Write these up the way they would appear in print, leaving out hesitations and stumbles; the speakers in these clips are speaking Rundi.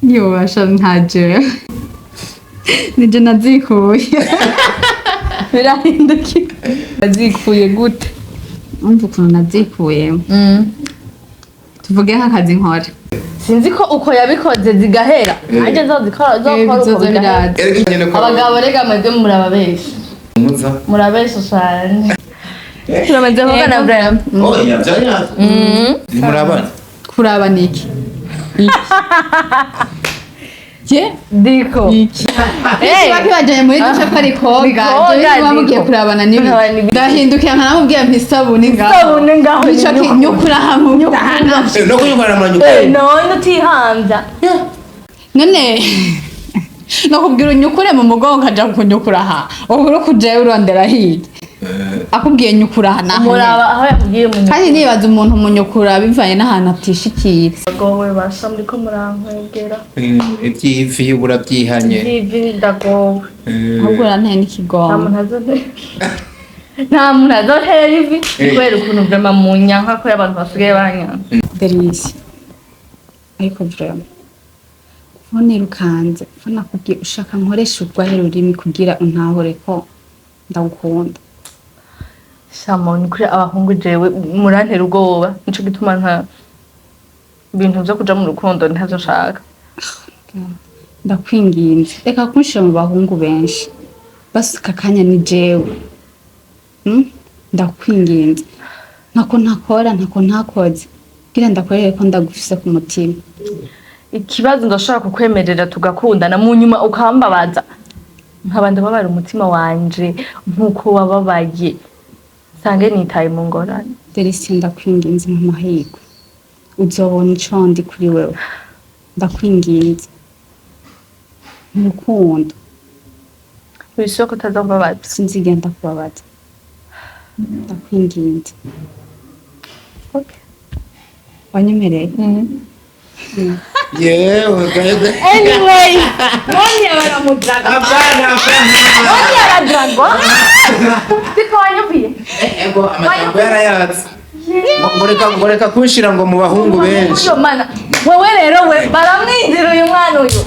Ntibubasha nta jewe nije nazikuye, birahindukiye. Wazikuye gute? Umva ukuntu nazikuye. Tuvuge nk'akazi nkora. Sinzi ko uko yabikoze zigahera. Nanjye nzozikora, nzokora uko bizoza bigahera. biraza. Erega nyene ko Abagabo rega mwebwe murababesha. muza. Murabesha cane. Turamaze kuvugana, Brian. Oya, vyari ni murabana. Kuraba ni iki? Je Diko. iki kiba kibajanye muri dushe ko ari koga. Ni koga, Jewe niba mugiye Diko. kurabana nibi, Kurabana n'ibi. ndahindukira nkanamubwira mpa isabuni ngaho. Isabune ngaho. Nico nyukura hamwe. No kunyukana muranyuka. None utihambya. None nakubwira unyukure mu mugongo, ukaja kunyukura aha, ubu uri kujayo urondera hirya akubwiye nyukura aha naha. Muraba aho yakubwiye umuntu. Kandi nibaza umuntu umunyukura bivanye n'ahantu atishikira. Ndagowe basha, muriko murankwegera. Ivyivi urabyihanye. Ivi ndagowe. Ahubwo uranteye Nta n'ikigongo. muntu azotera, nta muntu azotera ivi kubera ukuntu vraiment munyanka, ko abantu basigaye banyanka. Delisi, ariko vraiment kuba nirukanze ko nakubwiye ushaka nkoresha urwahe rurimi kugira untahure ko ndagukunda? Shamo, ni kuri abahungu jewe murantera ubwoba, nico gituma nta ibintu vyo kuja mu rukundo ntavyo nshaka. Ndakwinginze, reka kunshira mu bahungu benshi basuka akanya ni jewe. Ndakwinginze, ntako ntakora, ntako ntakoze kugira ndakwereke ko ndagufise ku mutima. Ikibazo, ndashobora kukwemerera tugakundana, mu nyuma ukambabaza, nkaba ndababara umutima wanje nk'uko wababaye, sange nitaye mu ngorane. Delisi, ndakwinginze, mu mahirwe uzobona ico ndi kuri wewe. Ndakwinginze mu rukundo. Wishoka ko utazombabaza? Sinzigenda kubabaza, ndakwinginze. Okay. Wanyemereye? Yewe gaga. Anyway, Moni baramudraga. Hapana, hapana. Moni aradragwa. Siko wanyumviye? Ego, amajambo yarayatse. Ngo reka kunshira ngo mu bahungu benshi. Uyo mana wewe rero, we baramwinzira uyu mwana uyu,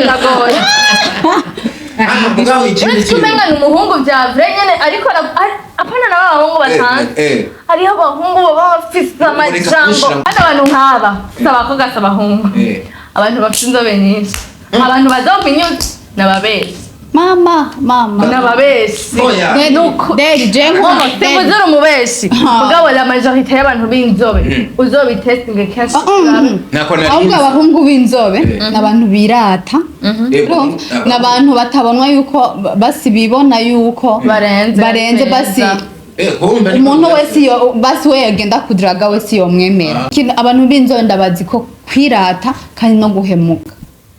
ndagoye. Ah, mugabo ikindi Uretse kintu. umenga ni umuhungu bya vrai nyene, ariko apana na b'abahungu basanzwe. Hariho abahungu baba bafise amajambo. Hano abantu nk'aba si abakobwa, si abahungu. Abantu bafite inzobe nyinshi, abantu bazominyuze n'ababeshi. Mama, mama. N'ababeshi. Oya. Deri je Simvuze uri umubeshi, mugabo la majorité y'abantu b'inzobe uzobitestinge kenshi urabe. Nako nari Ahubwo nzi. abahungu b'inzobe ni abantu birata. Yego. Ni abantu batabonwa yuko basi bibona yuko Barenze, barenze basi. neza. Kumbe Umuntu wese iyo basi we yagenda kuduraga wese yomwemera. Abantu b'inzobe ndabazi ko kwirata kandi no guhemuka.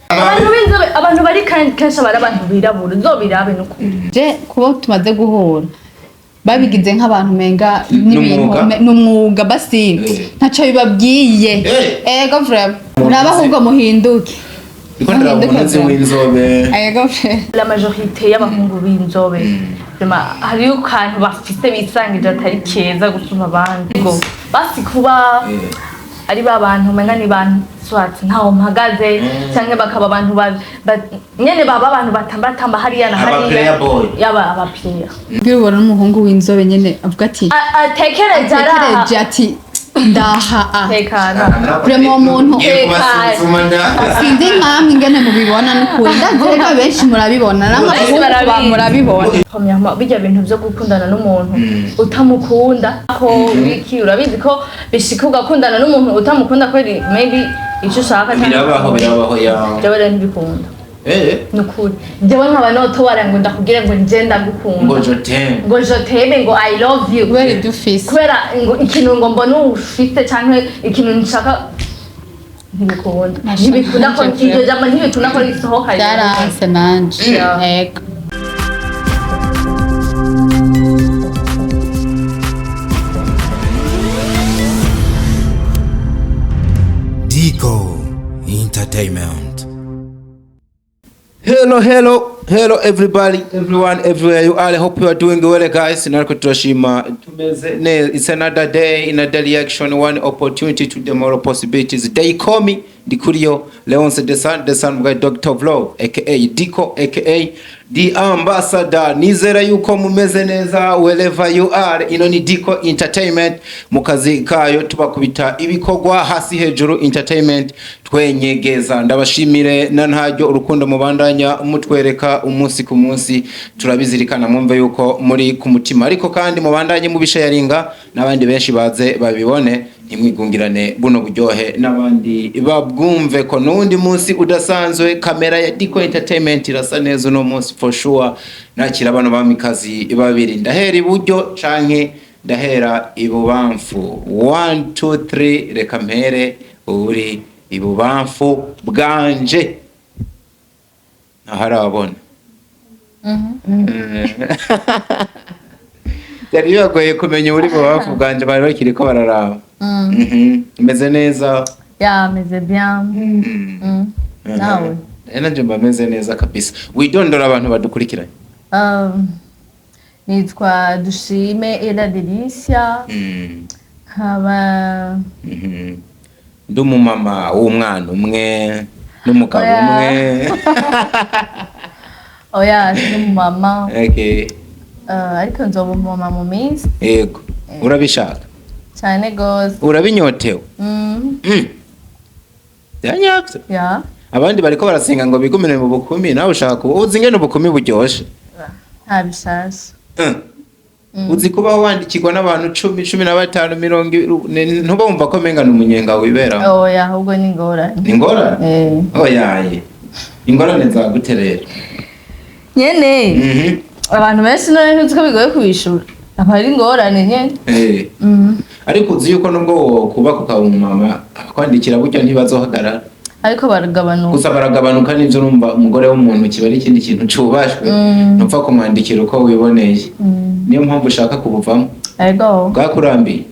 Abantu b'inzobe, abantu bari kenshi aba ari abantu birabura, uzobirabe n'ukuri. Je kuba tumaze guhura babigize nk'abantu menga n'ibintu N'umwuga. N'umwuga basi. Ntaco bibabwiye. Ego, vraiment muraba ahubwo muhinduke. Ndiko ndaraba umuntu nzi w'inzobe. Ego vraiment. La majorité y'abahungu b'inzobe vraiment hariyo akantu bafise bisangije atari keza gusumba abandi. Ngo basi kuba ari ba bantu umenga ni bantu swat ntaho mpagaze, canke bakaba abantu nyene baba abantu batambatamba hariya na Aba hariya. player boy. Yaba aba player. Ubwira ubona n'umuhungu w'inzobe nyene avuga ati Atekereje araha. Atekereje ati ndaha a Tekana. Vraiment uwo muntu Ngiye kubasuzuma Sinzi nkamwe ingene mubibona, n'ukuri ndazi ko benshi murabibona, namwe Benshi abahungu barabizi. murabibona. Premièrement, bijya bintu vyo gukundana n'umuntu utamukunda ko biki, urabizi ko bishika ugakundana n'umuntu utamukunda kubera maybe ico ushaka Birabaho, birabaho ya. Jewe rero ntibikunda. Nukuri jewe nkaba notobara ngo ndakubwire ngo nje ndagukunda. Ngo je t'aime. Ngo je t'aime, ngo I love you. Kubera ibyo ufise. Kubera ngo ikintu ngo mbona ufite canke ikintu nshaka, ntibikunda, ntibikunda ko iryo jambo, ntibikunda ko risohoka. Byaranse nanje. Yego. Dico Entertainment. Hello, hello, hello everybody, everyone, everywhere you are. I hope you are doing well, guys. Nariko turashima tumeze neza. It's another day in a daily action, one opportunity to tomorrow possibilities. They call me Ndikuriyo Leonce Desan Desan bwa Dr. Vlog aka Diko aka The Ambassador. Nizera yuko mumeze neza wherever you are. Ino ni Diko Entertainment mu kazi kayo tubakubita ibikorwa hasi hejuru entertainment twenyegeza. Ndabashimire na ntaryo urukundo mubandanya mutwereka umunsi ku munsi, turabizirikana, mwumve yuko muri ku mutima, ariko kandi mubandanye mubishayaringa n'abandi benshi baze babibone, ntimwigungirane buno buryohe n'abandi babwumve ko n'undi munsi udasanzwe. Kamera ya Diko Entertainment irasa neza uno munsi for sure. Nakira bano bamikazi babiri, ndahera iburyo canke ndahera ibubamfu? 1 2 3, reka mpere uri ibubamfu bwanje ntaharabona. Byari bibagoye kumenya uri bubamfu bwanje, bari bakiriko bararaba. Meze neza. Ya, meze bien. Nawe? Nanje mba meze neza kabisa. Widondora abantu badukurikiranye. Nitwa Dushime Ela Delicia, nkaba Ndi umumama w'umwana umwe n'umugabo Oya. umwe. Oya, ndi umumama. Okay. Ariko nzoba umumama mu minsi. Yego, urabishaka? Cyane gose. Urabinyotewe? Mm. Byanyabyo? Ya. Abandi bariko barasenga ngo bigumire mu bukumi, nawe ushaka kuba uzi ingene ubukumi buryoshe? Nta bishasha. Uzi kubaho wandikirwa n'abantu 10, 15, 20, ntuba wumva ko menga ni umunyenga wiberaho? Oya, ahubwo ni ingorane. Ni ingorane? Eh. Oyaye, ingorane zagute rero? Nyene abantu benshi none ntuzi ko bigoye kubishura, aba ari ingorane nyene. Ariko uzi yuko nubwo wokubaka ukaba umumama, abakwandikira burya ntibazohagarara. Ariko baragabanuka. Gusa baragabanuka n'ivyo. Urumva umugore w'umuntu kiba ari ikindi kintu cubashwe, ntupfa kumwandikira uko wiboneye. Niyo mpamvu ushaka kubuvamo? Ego. Bwakurambiye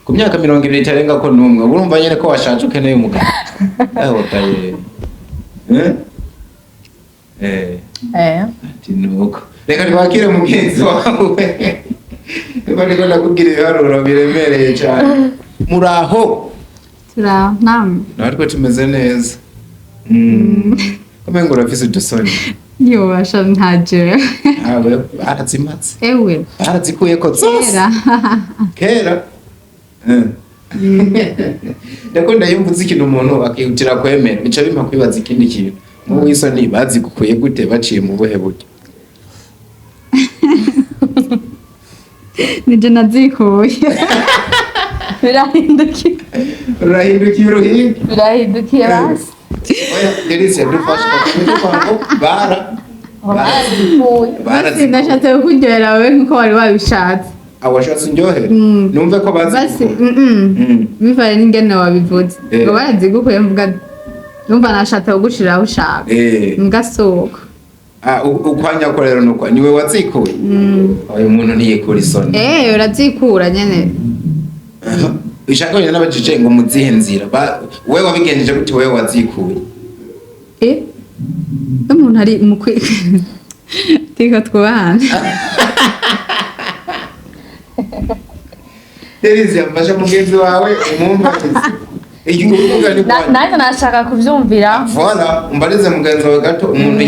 ku myaka 20 itarenga ko n'umwe, urumva nyene ko washaje, ukeneye umugabo. Ewe kaye, eh eh. Ati nuko reka twakire mugenzi wawe, niba ndiko ndakubwira ibiharuro biremereye cyane. Muraho? Turaho namwe? Natwe tumeze neza. Kamengo urafise udusoni. Ntiyobasha nta jewe. Ntabwo barazimatse. Ewe. Barazikuyeko zose. Kera. Kera. Ndakunda iyo mvuze ikintu umuntu akihutira kwemera, bica bimpa kwibaza ikindi kintu. Nk'ubu isoni bazigukuye gute, baciye mu buhe buryo? Nije nazikuye. Birahindukiye. Rurahindukiye uruhinga. Birahindukiye basi. Oya Delisia, dufashe kuvuga ngo bara Ngo barazikuye. Basi ndashatse kukuryohera wowe nkuko wari wabishatse. Awashatse undyohere? Numve ko Basi bazigukuye. Bivanye n'ingene wabivuze. Ngo barazigukuye, mvuga numva nashatse kugushirira aho ushaka. Mbwa soko. Ah, ukwanya ko rero nuko niwe wazikuye. Uyu muntu ntiyikura isoni. Eh, urazikura nyene. Aha. Ishaka nyine n'abajije ngo muzihe nzira. Wewe wabigenjeje gute, wewe wazikuye? Eh? Umuntu ari mu kwi Tiko twubahane. Delisia, mfasha mugenzi wawe umwumvirize. Iyo urubuga ni kwa Nanjye nashaka kuvyumvira. Voilà, umbarize mugenzi wawe gato, umuntu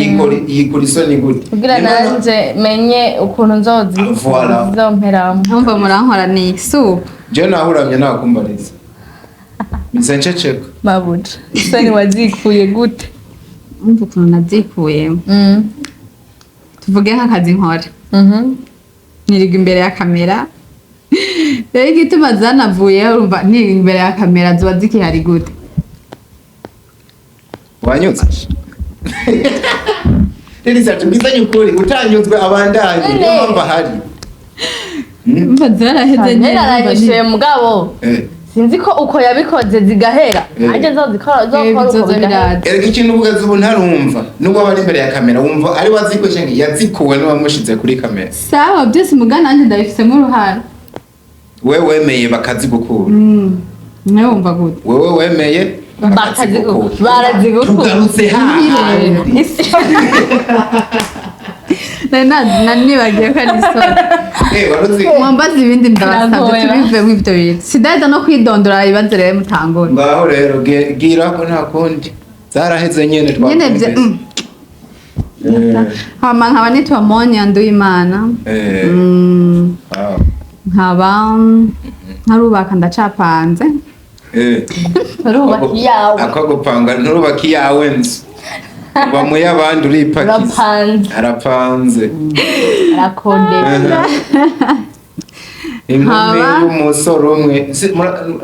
yikora isoni gute? Kugira nanje menye ukuntu nzozi Voilà. zomperamo. Umva murankoraniye supu. Je nahuramye nakumbariza. Mise nceceka. Mabuja, isoni wazikuye gute? Umva ukuntu nazikuyemo. Tuvuge nk'akazi nkora. Nirirwa imbere ya kamera. Rero igituma zanavuyeho, urumva nirirwa imbere ya kamera ziba zikihari gute? Wanyuze? Delisia, tubwizanye ukuri, utanyuzwe abandanye, niyo mpamvu ahari. Umva zaraheze nyene. Naranyishuye mugabo. Sinzi ko uko yabikoze zigahera. Nanjye nzozikora, nzokora uko bizoza bigahera. biraza. Erega ikintu ugeze ubu ntarumva, nubwo aba ari imbere ya kamera wumva ari wazikoze, ngo yazikuwe n'uwamushize kuri kamera. Sawa, byose muga nanjye ndabifisemo uruhara. We wemeye bakazigukura? Nawe wumva gute? Wewe wemeye? Barazigukura. Tugarutse hahandi. Nari nibagiye ko ari isoni. Waruzi. Mwambaza ibindi, ndabasabye. Biragoye. Tubivemo ivyo bintu, sidaheza no kwidondora ibibazo rero mutangure. Ngaho rero gira ko nta kundi, zaraheze nyene. Nyene vya Twakumvise. Hama nkaba nitwa Monia Nduwimana. Nkaba ntarubaka, ndacapanze. Urubaka iyawe. Ako gupanga, nturubaka iyawe nzu, uba mu y'abandi, uripakiza. Urapanze. Arapanze. Arakondera. Inkumi y'umusore umwe.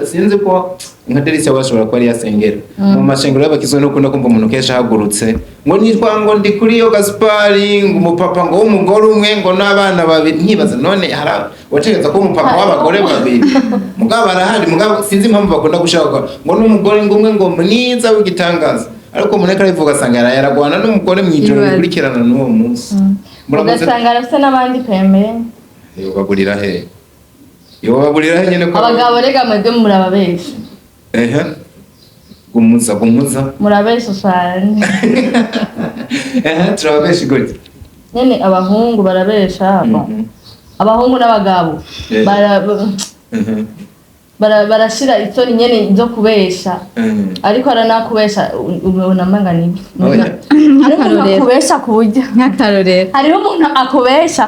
Sinzi ko nka Delisia bashobora kuba ari yasengera mu mashengero y'abakizwe, ntukunda kumva umuntu kenshi ahagurutse ngo nitwa ngo ndi kuri yo Gaspari, ngo umupapa ngo w'umugore umwe, ngo n'abana babiri. Nkibaza none hari wategereza ko umupapa w'abagore babiri? Mugabo arahari, mugabo sinzi impamvu bakunda gushaka ngo n'umugore ngo umwe, ngo mwiza w'igitangaza, ariko umuntu ariko arabivuga asanga yaragwana n'umugore mu ijoro Ibaze. rikurikirana n'uwo munsi. Muramutse. Ugasanga arafite n'abandi pembeni. Yobagurira he? Yobagurira he nyene ko? Abagabo rega mwebwe murababesha. Ehe, gumuza gumuza. Murabesha cyane. Ehe, turababesha gute? Nyene abahungu barabesha, bon. Abahungu n'abagabo barashira isoni nyene zo kubesha, ariko aranakubesha ubona nibyo. Oya. Hariho umuntu Nk'akarorero. akubesha ku buryo Nk'akarorero. Hariho umuntu akubesha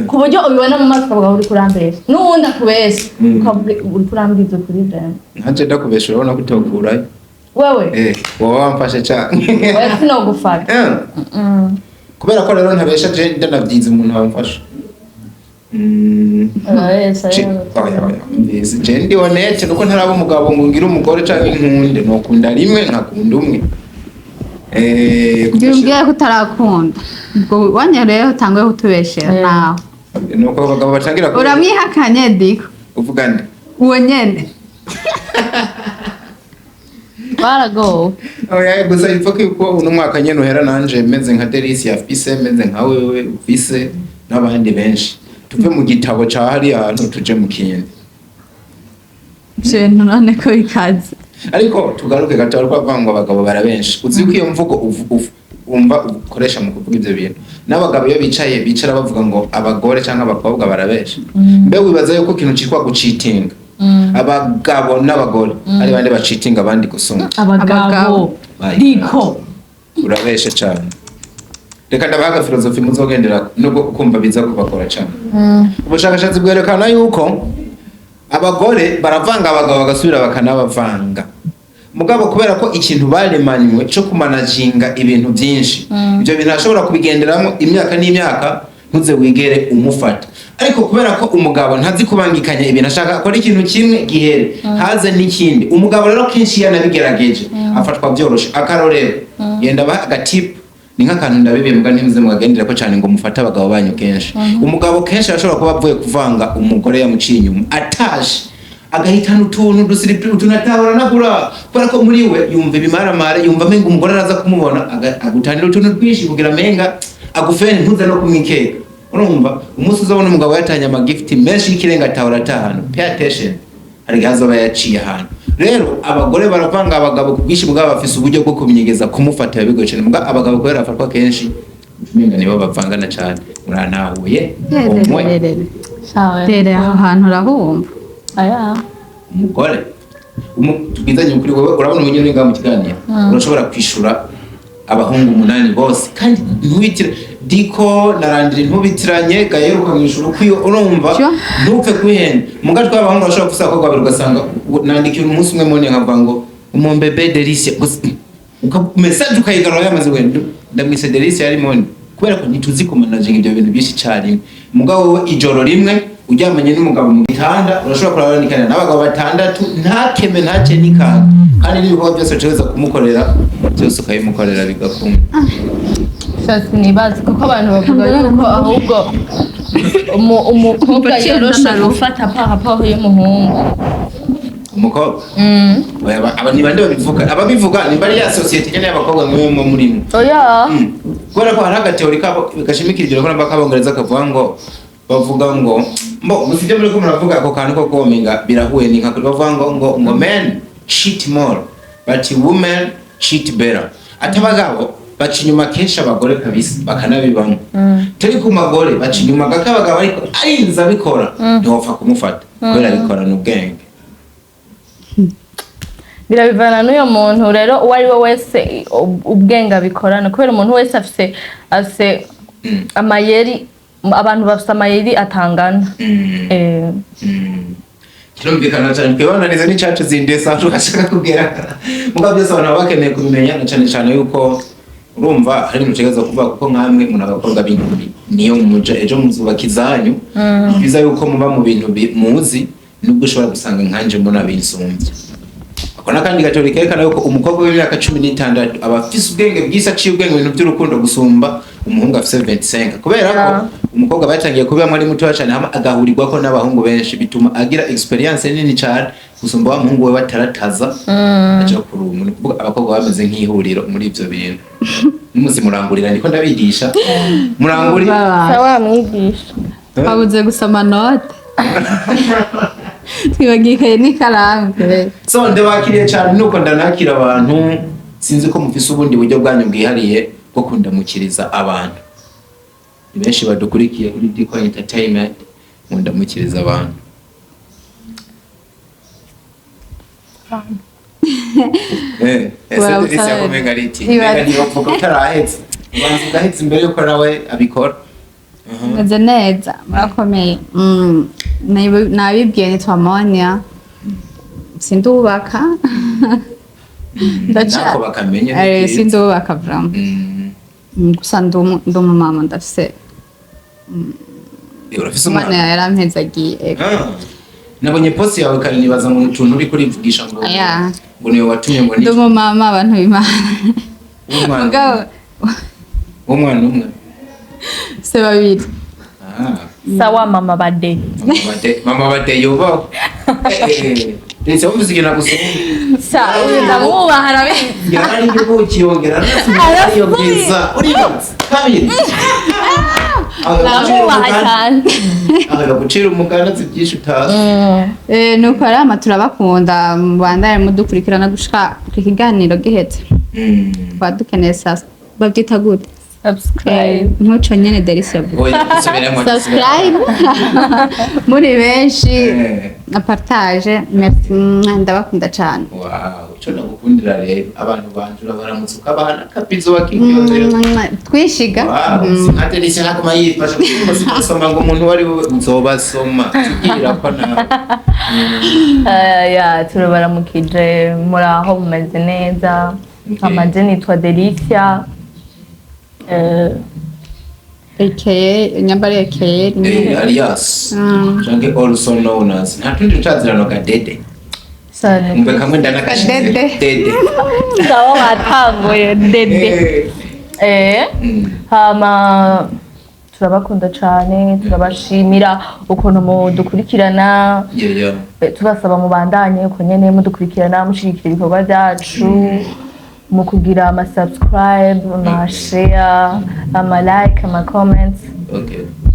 ku buryo ubibona mu maso ukavuga uri kurambesha, n'uwundi akubesha ukavuga uri kurambwiza ukuri vraiment. Nanje ndakubesha urabona ko utokurayo. Wewe? Wowe wamfashe cane. Wewe sinogufata. Kubera ko rero ntabesha, je ndanavyiza umuntu wamfasha. Urabesha rero. Oya, oya, mbizi. Je ndi honnête nuko ntaraba umugabo ngo ngire umugore canke nkunde, nokunda rimwe nkakunda umwe. Ngira umbwire ko utarakunda, ubwo wanya rero utanguye kutubeshera nawe. Nuko abagabo batangira Uramwihakanye, Diko. Uvuga nde? Uwo nyene. Baragowe. Oya, gusa ipfa ko uno mwaka nyene uhera nanje meze nka Delisia afise, meze nka wewe ufise n'abandi benshi, tuve mu gitabo ca hariya hantu tuje mu kindi. Ivyo bintu none ko bikaze. Ariko tugaruke gato, ariko bavuga ngo abagabo barabenshi. Uzi ko iyo mvugo wumva ukoresha mu kuvuga ivyo bintu, n'abagabo iyo bicaye bicara bavuga ngo abagore cyangwa abakobwa barabesha. Mbe wibaza yuko ikintu citwa gucitinga, abagabo n'abagore ari bande bacitinga abandi gusumba? Abagabo. Abagabo. Diko. Urabeshe cyane. Reka ndabaha filozofi muzogendera, nubwo kumva biza kubakora cyane. Ubushakashatsi bwerekana yuko abagore baravanga abagabo bagasubira bakanabavanga, mugabo kubera ko ikintu baremanywe cyo kumanaginga ibintu byinshi, ibyo bintu ashobora kubigenderamo imyaka n'imyaka, ntuze wigere umufata. Ariko kubera ko umugabo ntazi kubangikanya ibintu, ashaka akora ikintu kimwe gihere haze n'ikindi. Umugabo rero kenshi iyo anabigerageje afatwa byoroshe. Akarorero, yenda baha agatipu, ni nk'akantu ndabibiye, muga ntimuze mukagendera ko cyane ngo mufate abagabo banyu kenshi. Umugabo kenshi arashobora kuba avuye kuvanga umugore yamuciye inyuma, ataje agahitana utuntu dusiripi, utuntu atahora nagura, kubera ko muri we yumva ibimaramare, yumva amenga umugore araza kumubona, agutanira utuntu twinshi kugira amenga agufene, ntuze no kumwikeka. Urumva umunsi uzabona umugabo yatanye amagifti menshi y'ikirenga atahora atahana, pay attention, hari igihe azoba yaciye ahantu. Rero abagore baravanga abagabo ku bwinshi bwabo, bafise uburyo bwo kubinyegeza, kumufata biba bigoye cyane. Muga abagabo kubera bafatwa kenshi, umenga nibo bavangana cyane. Murantahuye umwe? Sawa. Rero aho hantu urahumva. Aya. Umugore tubwizanye ukuri, wowe urabona umunyene uri ngaha mu kiganiro, urashobora kwishura abahungu umunani bose kandi ntubitire Diko na Randiri, ntubitiranye Gayero, ukamwishura ukwiyo, urumva? Sure. Ntupfe kwihenda. Muga tw'abahungu bashobora gusaba abakobwa babiri, ugasanga nandikiye umunsi umwe mone nkavuga ngo umumbebe Delicia gusa, message ukayigarura yamaze wenda ndamwise Delicia yari mone, kubera ko ntituzi kumanaginga ibyo bintu byinshi icyarimwe. Mugabo wowe ijoro rimwe uryamanye n'umugabo mu gitanda, urashobora kurabandikana n'abagabo batandatu, ntakeme ntake n'ikanga, kandi n'ibikorwa byose utegereza kumukorera byose ukabimukorera bigakunda. Shasi nibazi kuko abantu bavuga yuko ahubwo umukobwa Umva yoroshe ndaruha. gufata par rapport y'umuhungu. Umukobwa? Oya, aba ni bande babivuga? Ababivuga nimba ari ya sosiyete nyene y'abakobwa mwe mwe murimo. Oya. Kubera ko hari agateori kabo gashimikira ibyo namba k'abongereza kavuga ngo, bavuga ngo mbo gusa ibyo muri ko muravuga, ako kantu ko komenga birahuye, ni nka kuri bavuga ngo men cheat more but women cheat better, ati abagabo Baca inyuma kenshi abagore kabisa, bakanabibamo. Turi ku magore, baca inyuma gake abagabo, ariko arinze abikora ntiwopfa kumufata kubera abikorana ubwenge. Birabivana n'uyo muntu rero, uwo ari we wese, ubwenge abikorana, kubera umuntu wese afise amayeri, abantu bafise amayeri atangana. Kirumvikana cyane. Twibananiza n'icacu zindesa tugashaka kugera muga byose abantu baba bakeneye kubimenya, na cyane cyane yuko urumva hari ibintu utegerezwa kuvuga, kuko nkamwe muri abakobwa b'inkumi, niyo muja ejo muzubaka izanyu. Ni byiza yuko muba mu bintu muzi, nubwo ushobora gusanga nkanje mbona binsumbye. Ako n'akandi gatori kerekana yuko umukobwa w'imyaka 16 aba afise ubwenge bwisi, aciye ubwenge mu bintu by'urukundo gusumba umuhungu afise 25, kubera ko umukobwa batangiye kubibamwo ari mutoya cyane, hama agahurirwako n'abahungu benshi, bituma agira experience nini cyane gusumba wa muhungu we batarataza aja kurungu. Ni ukuvuga abakobwa bameze nk'ihuriro muri ivyo bintu. N'umusi murangurira, ndiko ndabigisha murangurira. Sawa mwigisha. Twabuze gusoma note, twibagiye ikaye n'ikaramu. So ndabakiriye cyane, nuko ndanakira abantu. Sinzi ko mufise ubundi buryo bwanyu bwihariye bwo kundamukiriza abantu. Ni benshi badukurikiye kuri Diko Entertainment, mundamukiriza abantu. Ese Well, Delisi yakumenga ari iki? Ibaze. Mbega ntibavuga utarahetse, ubanza ugahetse imbere yuko nawe abikora. Meze neza, murakomeye. Nabibwiye, nitwa Monia, sindubaka. Nako bakamenya ni byiza. Sindubaka vraiment. Gusa ndi umumama, ndafise Urafise umwana. umwana? Yarampezagiye, ego. Ah. Nabonye post yawe kare, nibaza ngo utuntu uri kurivugisha ngo Aya. ngo niwe watumye ngo Ndi ni umumama, abantu b'Imana. W'umwana? Mugabo W'umwana umwe? Se babiri. Ah. Sawa mama bade. Mama bade, mama bade yubaho. Ndetse wumvise ikintu nagusomye. Sa uyu ndamwubaha, arabizi. Yarari ubuki, yongera arasubira, uribaza kabiri. Ndamwubaha cyane. Aha gucira umuganda si byinshi utazi. Nuko rero ama turabakunda, mubandanye mudukurikirana gushika iki kiganiro gihetse. Twaba dukeneye sasa, babyita gute? Subscribe. Ntuco nyene Delisi yavuze. Oya, dusubiremo, dusubiremo. Subscribe muri benshi na partage. Merci, ndabakunda cyane. Wow, ico nagukundira rero, abantu banje urabaramutsa ukabaha n'akabizo bakiryohera. Twishiga. Wow, nka Delisi ntaguma yifashe kuko sinasoma ngo umuntu uwo ari we nzobasoma tubwira ko nawe. Ya, turabaramukije, muraho, mumeze neza? Okay. Amaje nitwa Delicia. Ekeye nyambari ekeye. Alias canke also known as, nta tundi tutazirano ka Dede. Sane. Umve kamwe ndanakashize. Dede. Dede. Sawa, watanguye Dede. Hama turabakunda cane, turabashimira ukuntu mudukurikirana. Yeah, yeah. Tubasaba mubandanye uko nyene mudukurikirana, mushigikira ibikorwa byacu mu kugira ama subscribe, ama share, ama like, ama comments.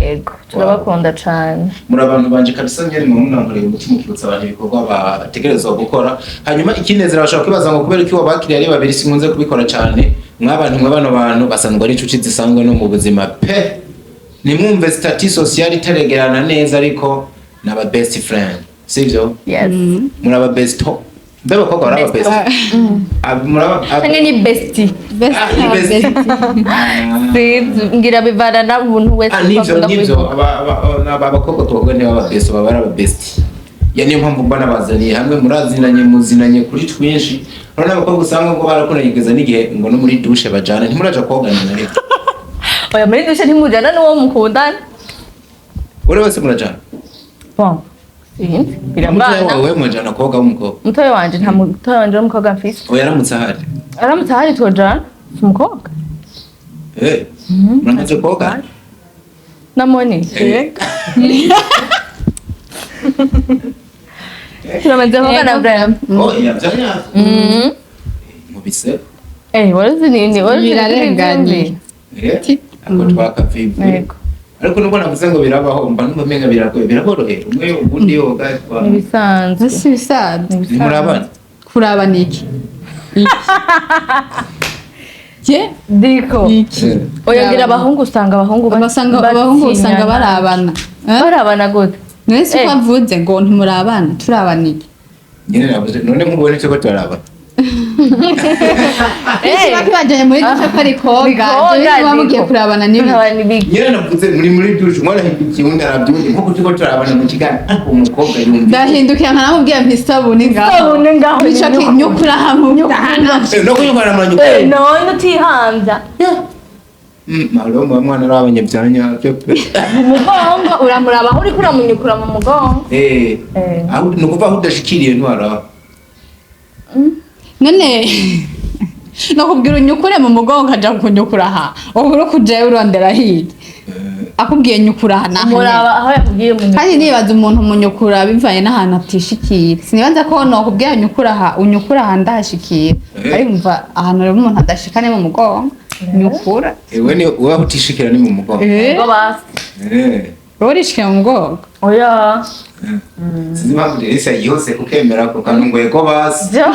Ego, turabakunda cane. Muri abantu banje kabisa nyene, mu munankoreye umutima ukibutsa abantu ibikorwa bategerezwa gukora. Hanyuma ikinezera, bashobora kwibaza ngo kubera ko wabakiriye ari babiri, sinkunze kubikora cyane. Mw'abantu mwe, bano bantu basanzwe ari inshuti zisanzwe no mu buzima pe. Nimwumve statut social itaregerana neza, ariko ni aba best friend, sivyo? Yes. Muri aba besto mbe, abakobwa bari aba best? Muri aba Canke ni bestie? Best. Ah, ni best. Sinzi, ngira bivana n'umuntu wese Ah, uko nivyo akunda nivyo kubivuga. Abakobwa tubavuga niba aba best, baba ari aba best. Ya, niyo mpamvu mbona bazaniye hamwe, murazinanye, muzinanye kuri twinshi. Urabona abakobwa usanga ngo barakundanye kugeza n'igihe ngo no muri douche bajana. Ntimuraja kogana na rimwe? Oya, muri douche ntimujana n'uwo mukundana. Uri wese murajana? Bon, sinzi, Mutoya biravana. wawe mujana koga w'umukobwa? Mutoya wanje, nta mutoya wanje w'umukobwa mfise. Oya, aramutse ahari? Aramutse ahari twojana, si umukobwa. Muramaze koga? Namoni. Turamaze kogana Brian. Oya, vyanya mubise. Waruzi nini, waruzi? Birarenganye. Ako twakavivuye. Yego. Ariko nubwo navuze ngo birabaho, mba numva umenga biragoye, biraborohera umwe ubundi yoga. Ibisanzwe. Si ibisanzwe. Ntimurabana? Kuraba ni iki? Je Diko. iki? Oya ngira abahungu usanga abahungu Basanga abahungu usanga barabana. Eh? Barabana gute? None si uko Eh. avuze ngo ntimurabana, turabana iki? Nyine navuze none nkubone cyo ko turaraba. Ese bakibajanye muri douche ko ari koga, Koga, jewe muba mugiye Diko. kurabana n'ibi. Turabana ibiki? Nyine navuze muri douche umwana ahindukiye undi arabye undi nkuko turiko turarabana mu kiganiro, ariko umukobwa yumva. Ndahindukira nkanamubwira mpa isabune ngaho. Isabune ngaho, Nico nyukura. nyukura hamwe. Eh, no kunyukura muranyukura. Eh, none utihambya. Malo muba mwana arabanye bya nyabyo pe. Mu mugongo uramuraba aho uriko uramunyukura mu mugongo. Eh. Eh. Aho ni ukuvuga aho udashikiriye ntiwaraba. None nakubwira unyukure mu mugongo ukaja kunyukura aha. Ubu uri kujayo urondera hirya. Akubwiye nyukura aha naha. Umuraba aho yakubwiye umunyukura. Kandi nibaza umuntu umunyukura bivanye n'ahantu atishikira. Sinibaza ko nokubwira nyukura aha, unyukura aha ndahashikira. Eh. Ariko umva ahantu rero umuntu adashika ni mu mugongo. Nyukura. Ewe ni wowe aho utishikira ni mu mugongo. Eh. Ngo basi. Eh. Wowe urishikira mu mugongo. Oya. Sinzi impamvu Delisa yihuse kukemera ako kantu ngo yego basi. Jewe.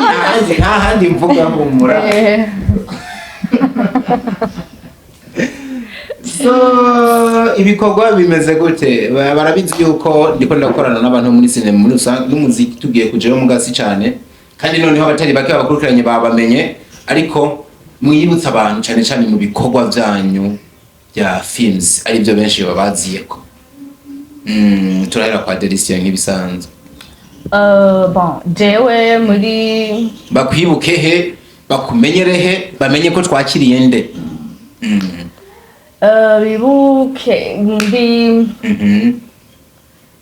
Nta handi mvuga humura. Eh. So ibikorwa bimeze gute? Barabizi yuko ndiko ndakorana n'abantu muri sinema muri rusange n'umuziki tugiye kujayo mu gasi cyane, kandi noneho abatari bake babakurikiranye babamenye, ariko mwibutsa abantu cyane cyane mu bikorwa byanyu bya films aribyo benshi babaziyeko. Turahera kwa Delicia nk'ibisanzwe. Bon, jewe muri Bakwibuke he, bakumenyere he, bamenye ko twakiriye nde? Bibuke ndi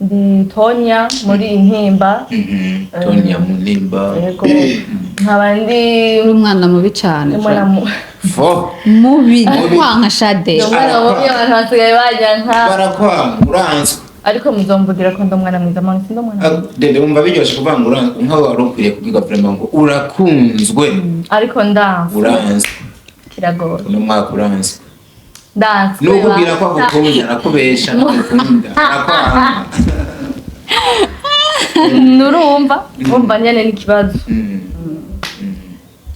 ndi Tonya muri Intimba. Tonya Munimba. Yego. Nkaba ndi Uri umwana mubi cane. umwana mu Fo. Mubi. Mubi. Kwanka shade. Ndi umwana mubi, abantu basigaye banyanka. Barakwanga uranzwe. Ariko muzomvugira ko ndi umwana mwiza, mwana sindi umwana mwiza. Dede wumva biryoshe kuvuga ngo uranzwe, nkaho wari ukwiriye kubwirwa vraiment ngo urakunzwe. Ariko ndanzwe. Uranzwe. Kiragora. Uno mwaka uranzwe. Ndanzwe. Nukubwira ko agukunda arakubesha, nagukunda arakwanga. Nurumva umva nyene n'ikibazo.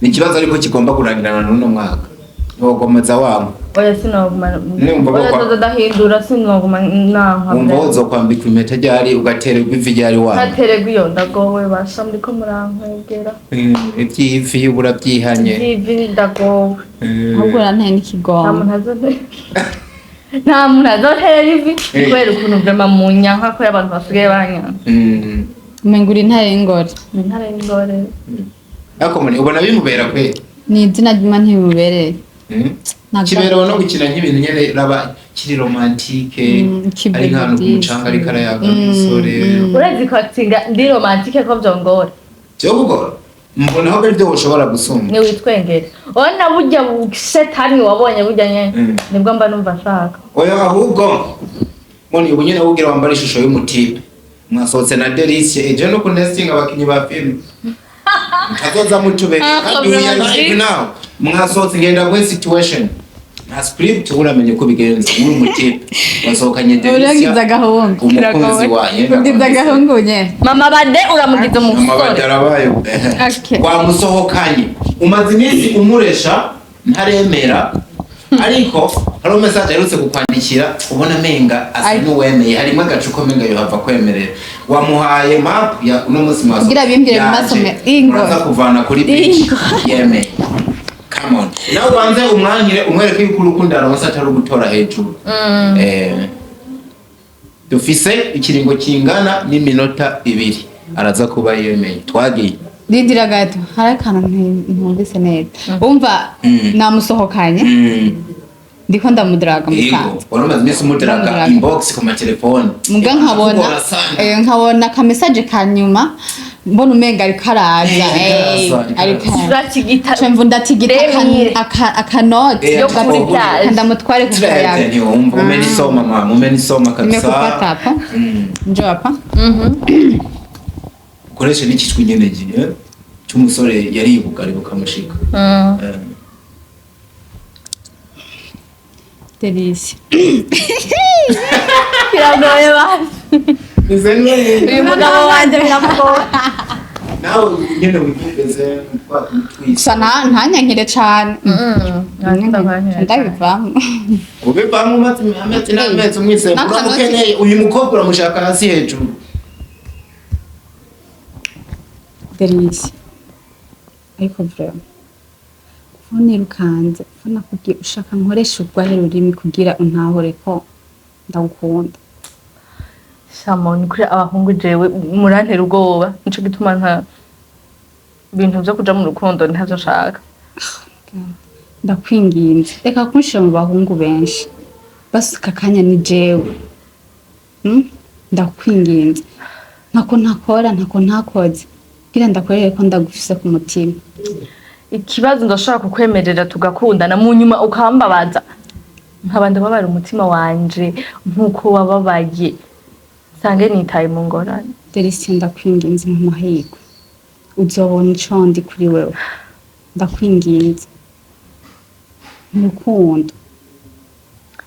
Ni ikibazo ariko kigomba kurangirana n'uno mwaka. Ntiwogomeza wanga. Oya sinoguma. Numva Oya bakwa- nzoza ndahindura sinoguma nanka. Wumva wozokwambikwa impeta ryari ugatererwa ivi ryari wanga? Ntatererwa iyo ndagowe basha muriko murankwegera. Ivy'ivi urabyihanye. Ivy'ivi ndagowe. Ahubwo uranteye Nta n'ikigongo. muntu azote- nta muntu azotera ivi Eh. kubera ukuntu vraiment munyanka ko abantu basigaye banyanka. Umenga uri intare y'ingore. Intare y'ingore. Ariko muni ubona bimubera kweli? Ni izina ry'Imana ntibimubereye. Ntabwo- Kiberewe no gukina nk'ibintu nyene raba kiri romantique, kibe ari nk'ahantu ku byiza. mucanga ariko arayaga n'umusore. Urazi ko actinga ndi romantique ko vyongora. Vyo kugora mbona aho aribyo ushobora gusumba. Ni witwengere. Urabona burya bushetani wabonye burya nyene nibwo mba numva nshaka. Oya ahubwo mbona ubu nyene wubwira wambara ishusho y'umutipe mwasohotse na Delicia ejo no kunestinga abakinyi ba filime ntazoza mutube kandi we are live now mwasohotse ngenda kuri situation nta script uramenye uko bigenza uri umutipe wasohokanye Uragize Delicia agahungu. umukunzi wanjye Ugize agahungu nyene. Mama bade uramugize amabati umusore. arabaye. Okay. Wamusohokanye umaze iminsi umuresha ntaremera, ariko hari message aherutse kukwandikira ubona amenga asa Ay. n'uwemeye, harimo agacu ko menga yohava kwemerera. Wamuhaye map ya uno munsi mwasohokanye Kugira bimbwire mu maso yaje. ingo. Uraza kuvana kuri beach Ingo. yemeye. Come on nawe ubanze umwanyire umwereke yuko urukundo aronse atari ugutora hejuru. Dufise ikiringo kingana n'iminota 2 araza kuba yemeye. Twagiye. Rindira gato. Hari akantu ntumvise neza. Umva namusohokanye. Ndiko ndamudaraga Yego, musanze. wari umaze iminsi umudaraga Ndamudaraga. inbox ku matelefone. Muga nkabona Akugora sana. nkabona ka message ka nyuma mbona umenga ariko araza. Ariko araza, ariko ariko araza. araza. Uratigita. Cemvu ndatigita Remire. akanoti Yo kuri plage. ndamutware ku Turayate kayaga. ntiwumva umenisoma mama, umenisoma kabisa. Nimekupata hapa. Njoo hapa. Ukoreshe n'ikijwi nyene gihe cy'umusore yaribuka aribuka mushika. Delicia. Kiragoye basi. Nize neza. Uyu mugabo wanje biramugora. Nawe nyene wigeze twise. Gusa ntanyankire cane. Ndabivamo. Ubivamo umaze amezi n'amezi umwizeye. Uramukeneye uyu mukobwa, uramushaka hasi hejuru. Denise, ariko vraiment kuva nirukanze, kuva nakubwiye ushaka nkoresha urwahe rurimi kugira untahure ko ndagukunda? Shamo, ni kuri abahungu jewe murantera ubwoba, nico gituma nta ibintu vyo kuja mu rukundo ntavyo nshaka. Ndakwinginze, reka kunshira mu bahungu benshi, basuka akanya ni jewe. Ndakwinginze, ntako ntakora, ntako ntakoze kugira ndakwereke ko ndagufise ku mutima. Ikibazo, ndashobora kukwemerera tugakundana, mu nyuma ukambabaza, nkaba ndababara umutima wanje nk'uko wababaye, nsange nitaye mu ngorane. Delisia, ndakwinginze, mu mahirwe uzobona ico ndi kuri wewe. Ndakwinginze mu rukundo.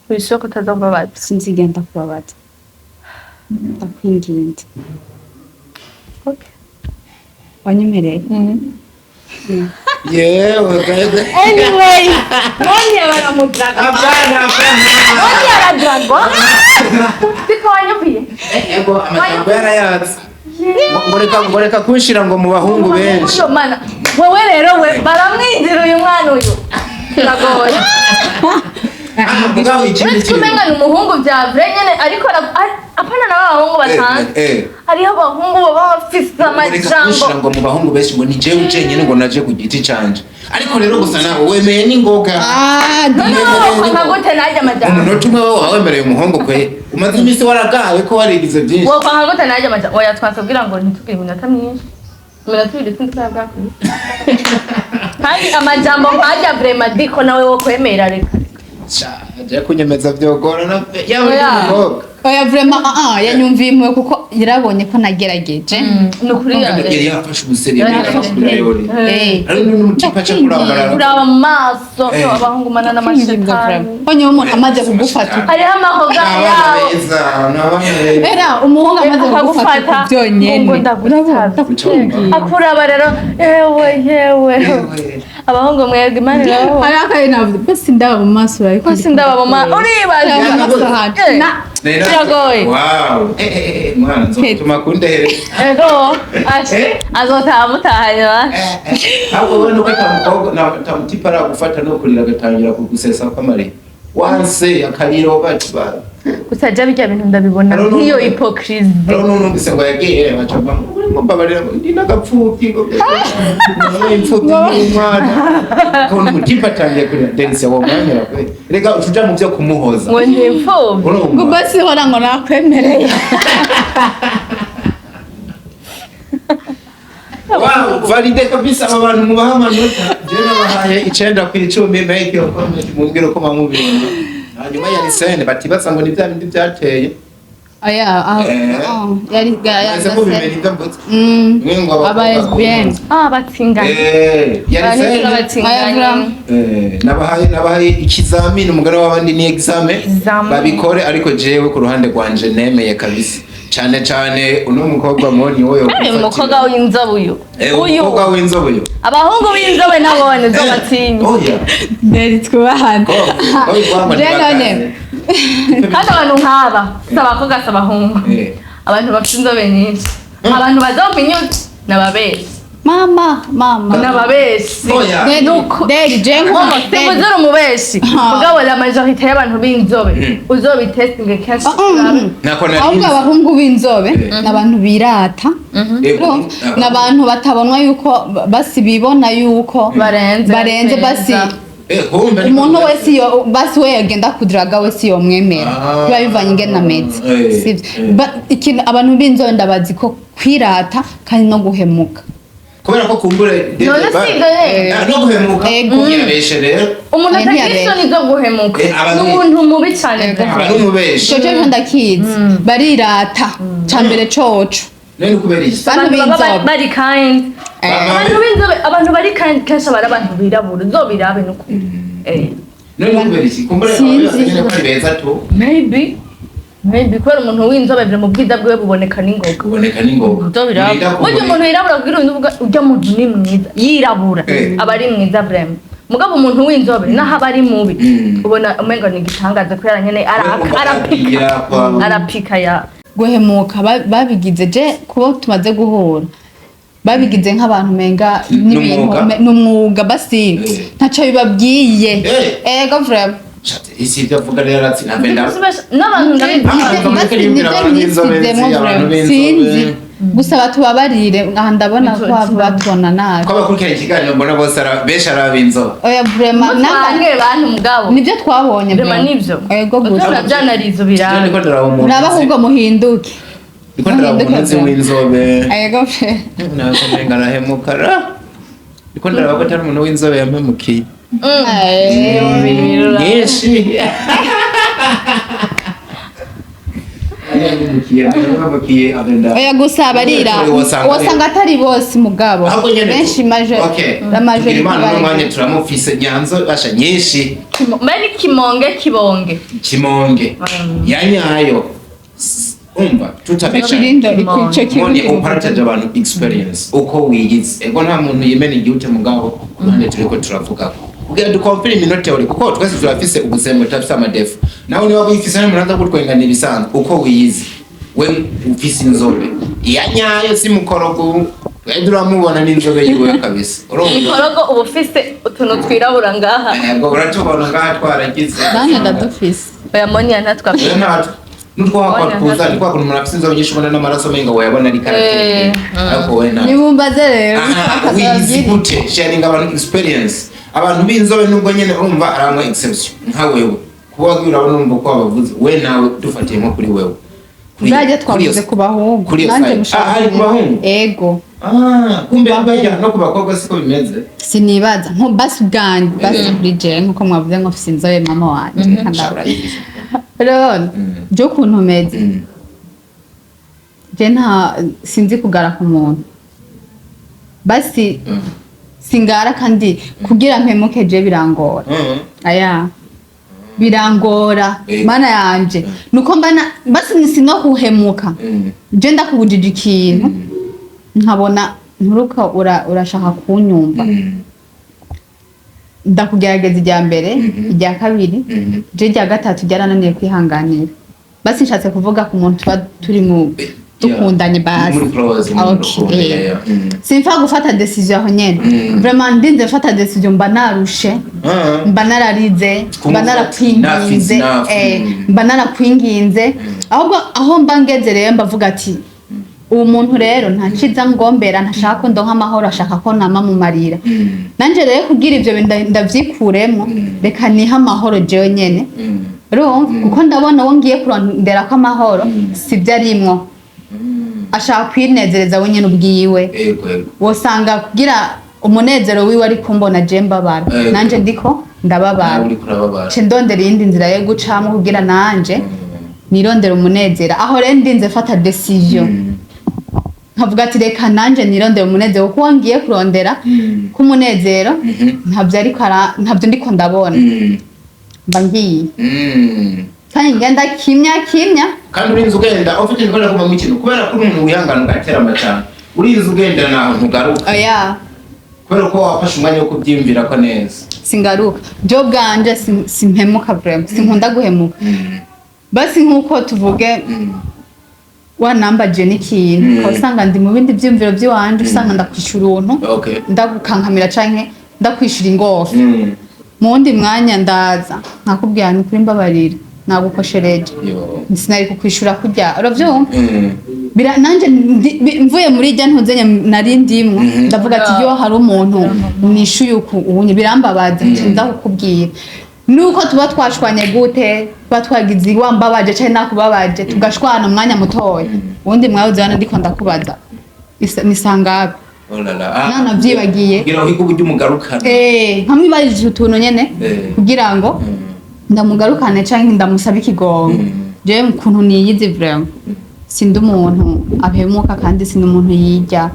Wishyura ko utazambabaza? Sinzigera ndakubabaza, ndakwinginze. Okay. Wanyemereye? Yewe gaga. Anyway, Moni baramudraga. Hapana, hapana. Moni aradragwa siko wanyumviye? Ego, amagambo yarayazi. Ngo reka kunshira ngo mu bahungu benshi. Uyo mana wewe rero, we baramwinjira uyu mwana uyu biragoye. Ah, mugabo ikindi Uretse kintu. umenga ni umuhungu bya vrai nyene, ariko apana na b'abahungu basanzwe. Hariho abahungu baba bafise Reka amajambo. kunshira ngo mu bahungu benshi, ngo ni jewe jenyine ngo naje ku giti canje. Ariko rero gusa nawe wemeye n'ingoga. Ah. Noneho wokwanga gute najya amajambo? Umunota umwe wowe wawemereye umuhungu kwe. Umaze iminsi waragawe ko warigize byinshi. Wokwanga gute najya amajambo? Oya, twanse kugira ngo ntitugire iminota myinshi, iminota 2 sinzi ko yabwakwiye, kandi amajambo nkajya vraiment diko nawe wo kwemera, reka. Sha, aje kunyemeza byogorana yaba Oya. umukobwa. Oya, vraiment, yanyumviye impuhwe kuko yarabonye ko nagerageje. Ni ukuri. Yari yafashe ubuseriye. Yari. Ari n'umutipa aca kurambarara. Kuraba mu maso yo abahungu mana n'amashetani. Onye umuntu amaze kugufata. Hariho amahoga Ni abana yabo. beza, ni abana beza. Era umuhungu amaze kugufata Akagufata, byonyene. ngo ndagusavye. Urabona? Akuraba rero, yewe yewe, abahungu mwebwe Imana irabaho. Hari akaye navuze bose ndaba mu maso urabe. Bose ndaba mu maso uribaza. Uribaza. Na Biragoye. Wow. Mwana nzotuma kundehere. Ego azotaha mutahanye ba. Ahubwo wowe nuko atamukobwa na atamutipa aragufata no kurira agatangira kugusesa kw'amarira. Wanse akariro bacu ba. Gusa jya bijya bintu ndabibona Hariho nk'iyo hypocrisie. Hariho n'unumvise ngo yagiye baca bamwe urimo mbabarira ngo ndi n'agapfubyi ngo imfubyi n'umwana. Ukabona umutipa atangiye kurira. Denise wo mwanyura kwe. Rega ucuja mu byo kumuhoza. Ngo ndi imfubyi. Urumva? Ngo basi hora ngo nakwemereye. Wow, valide kabisa, aba bantu mubaha amanota. Jewe nabahaye 9/10. Make your comment, mumbwire uko mwamubibona. Hanyuma ya Lisene batibaza ngo ni bya bindi byateye. Oya, yari Mwese mubimenya ibyo mvuze. Mwe ngo aba lesbienne. Ah, batsinganye. Ya Abantu Lisene. batsinganye. Nabahaye ikizamini, umugore w'abandi ni examen. Examen. Babikore, ariko jewe ku ruhande rwanje nemeye kabisa. Cane cane uno mukobwa moni wowe. Umukobwa w'inzobe uyu. Uyu. Umukobwa w'inzobe uyu. Abahungu b'inzobe nabone zobatinya. Oya. Nderi twubahane. Ko ko. Je none. Kandi abantu nk'aba si abakobwa, si abahungu, abantu bafite inzobe nyinshi, abantu bazopinyuza ni ababeshi. Mama, mama. Ni ababeshi. Oya. Nderi je Momo, simvuze uri umubeshi, Ah. mugabo la majorité y'abantu b'inzobe uzobitestinge kenshi. Nako nari Ahubwo nzi. abahungu b'inzobe ni abantu birata. Yego. Ni abantu batabonwa yuko basi bibona yuko Barenze, barenze basi. beza. Humbe Umuntu wese iyo basi we yagenda kuduraga wese yomwemera. Ah. Biba bivanye ingene ameze. Sivyo? Ikintu abantu b'inzobe ndabazi ko kwirata kandi no guhemuka. Kubera ko kumbure None si ibyo nyene. No guhemuka. Ego. Yabeshe rero. Umuntu Eh, atagira ntiyabesha. isoni zo guhemuka ni umuntu mubi cyane. Ego. Aba n'umubeshi. Ico cyo ndakizi, barirata ca mbere coco. None kubera iki? Bantu Abantu baba b'inzobe. bari kind. Abantu b'inzobe, abantu bari kind kenshi aba ari abantu birabura, uzobirabe nuko. None kubera iki kumbure? Sinzi. Aba nyene ko ari beza tu. Maybe. Maybe kubera umuntu w'inzobe biri mu bwiza bwiwe buboneka n'ingoga. Kuboneka n'ingoga. Ibyo biraba. Urinda Burya kuboneka. umuntu yirabura, kugira ngo uvuge urya muntu ni mwiza, yirabura aba ari mwiza vraiment. Mugabo umuntu w'inzobe naho aba ari mubi, ubona umengo ni igitangaza kubera nyene Urumva arapika. Arapika ya. Guhemuka babigize, je kuba tumaze guhura babigize nk'abantu menga n'ibintu N'umwuga. N'umwuga basi, ntaco bibabwiye. Ego vraiment. Shate, isi ibyo avuga rero ati ntabwo N'abantu ndabizi. Ah, Basi nibyo nibyo abantu b'inzobe nisizemo nzi, abantu vraiment. b'inzobe. Sinzi gusa, batubabarire, aha ndabona ko batubona nabi. Ko abakurikirana ikiganiro mbona bose benshi ari ab'inzobe. Oya, vraiment. Bamwe bantu mugabo. Nibyo twabonye. Vraiment. Vraiment. Nivyo. Ego gusa. Utora byanarizo Jewe biraba. ndiko ndaraba umuntu Muraba ahubwo muhinduke. Ndiko ndaraba umuntu nzi w'inzobe. Ego vraiment. Ntabwo umenga arahemuka ra. Ndiko ndaraba ko atari umuntu w'inzobe yampemukiye. Nyinshi yampemukiye, yampemukiye agenda. Oya, gusa barira. Wasanga atari bose mugabo Ahubwo nyene benshi maje Okay. la majorité. Tugira Imana Bari- n'umwanya turamufise nyanzo basha nyinshi. Mbe ni kimonge kibonge. Kimonge ya nyayo. Umva tutabesha. Kirindo ico Mone kirundi. upartage abantu experience uko wiyize. Ego, nta muntu yimena igihugu mugabo ku ruhande turiko turavuga kugira dukonfirme ino theory, kuko twese turafise ubuzima, turafise ama défauts. Nawe niba wifise n'umuntu aza kutwenganira ibisanzwe, uko wiyize we ufise inzobe ya nyayo, si mukorogo. Twari turamubona n'inzobe yiwe kabisa, urumva. Ikorogo uba ufise utuntu twirabura ngaha. Ego, uratubona ngaha twaragize. Nanjye ndadufise. Oya, moniya ntatwa. Rero natwe nutwakwa tuza ni kwa kuntu umuntu afise inzobe nyinshi, ubona n'amaraso menga wayabona ari karateye, ariko wowe ntabwo. Nibumbaze rero. Aha, wiyizi gute? Sharing abantu experience, abantu b'inzobe, nubwo nyene urumva aramwe exception nka wewe, kuba wagiye urabona, urumva uko wabavuze we nawe dufatiye nko kuri wewe. Bwajya twavuze ku bahungu. Kuri iyo Nanjye side. mushaka. Ah, ari ku bahungu? Ego. Ah, kumbe bajya no ku bakobwa siko bimeze. Sinibaza nko basi ubwanjye basi kuri jewe, nkuko mwavuze ngo mfise inzobe mama wanje. Shaka urayizi. Rero je ukuntu meze, je nta sinzi kugara ku muntu basi. Singara, kandi kugira mpemuke je birangora. Aya, birangora. Mana yanje, nuko mbana basi sino kuhemuka. Je ndakubujije ikintu, nkabona nturuka urashaka kunyumva, ndakugerageza irya mbere, irya kabiri, je irya gatatu ryarananiye kwihanganira. Basi nshatse kuvuga ku muntu tuba turi mu dukundanye basi. Muri close, muri Okay. rukundo, yeah. Simfa gufata decision aho nyene. Vraiment, ndinze mfata decision mba narushe, mba nararize, mba Kumva narakwinginze. enough is enough. Mba narakwinginze. Ahubwo aho mba ngeze rero mbavuga ati uwo muntu rero nta ciza ngombera, ntashaka ko ndonka amahoro, ashaka ko nama mu marira. Nanje rero kugira ivyo bintu ndavyikuremo, reka nihe amahoro jewe nyene. Urumva, kuko ndabona uwo ngiye kurondera ko amahoro sibyo arimwo, ashaka kwinezereza we nyene ubwiwe. Ego ego. Wosanga kugira umunezero wiwe ari kumbona je mbabara. Nanje ndiko ndababara. Nawe uriko urababara. Nce ndondera iyindi nzira yo gucamo kugira nanje nirondera umunezero. Aho rero ndinze fata decision, nkavuga ati reka nanje nirondera umunezero, kuko uwo ngiye kurondera k'umunezero ntabyo ariko ntabyo ndiko ndabona, mba ngiye. Kandi ngenda kimya kimya. Kandi urinze ugenda ufite ibikoresho kuva mu kintu, kubera ko uri umuntu wihangana ugatera amacana, urinze ugenda naho ntugaruka, Oya. kubera ko wafashe umwanya wo kubyiyumvira ko neza. Singaruka. Je ubwanje simpemuka vraiment, sinkunda guhemuka. Basi nk'uko tuvuge wanambaje n'ikintu, ukaba usanga ndi mu bindi vyiyumviro vy'iwanje, usanga ndakwishura uruntu, ndagukankamira canke ndakwishura ingofi. Mu wundi mwanya ndaza nkakubwira ni kuri mbabarira, nagukoshereje, Yo. sinari kukwishura kurya, uravyumva? Nanje mvuye muri irya ntuzenye nari ndimwo, ndavuga ati yo hari umuntu nishuye uku ubunye birambabaza, nza kukubwira. Nuko tuba twashwanye gute, tuba twagize wambabaje canke nakubabaje, tugashwana umwanya mutoya, uwundi mwawe uzabona ndiko ndakubaza ni sangapi. Oh la la. Ah. Nana vyibagiye. Kugira ngo uburyo umugarukana. Eh, nkamwibajije utuntu nyene kugira ngo ndamugarukane canke ndamusabe ikigongo. Jewe ukuntu niyizi, vraiment sindi umuntu apemuka kandi sindi umuntu yirya.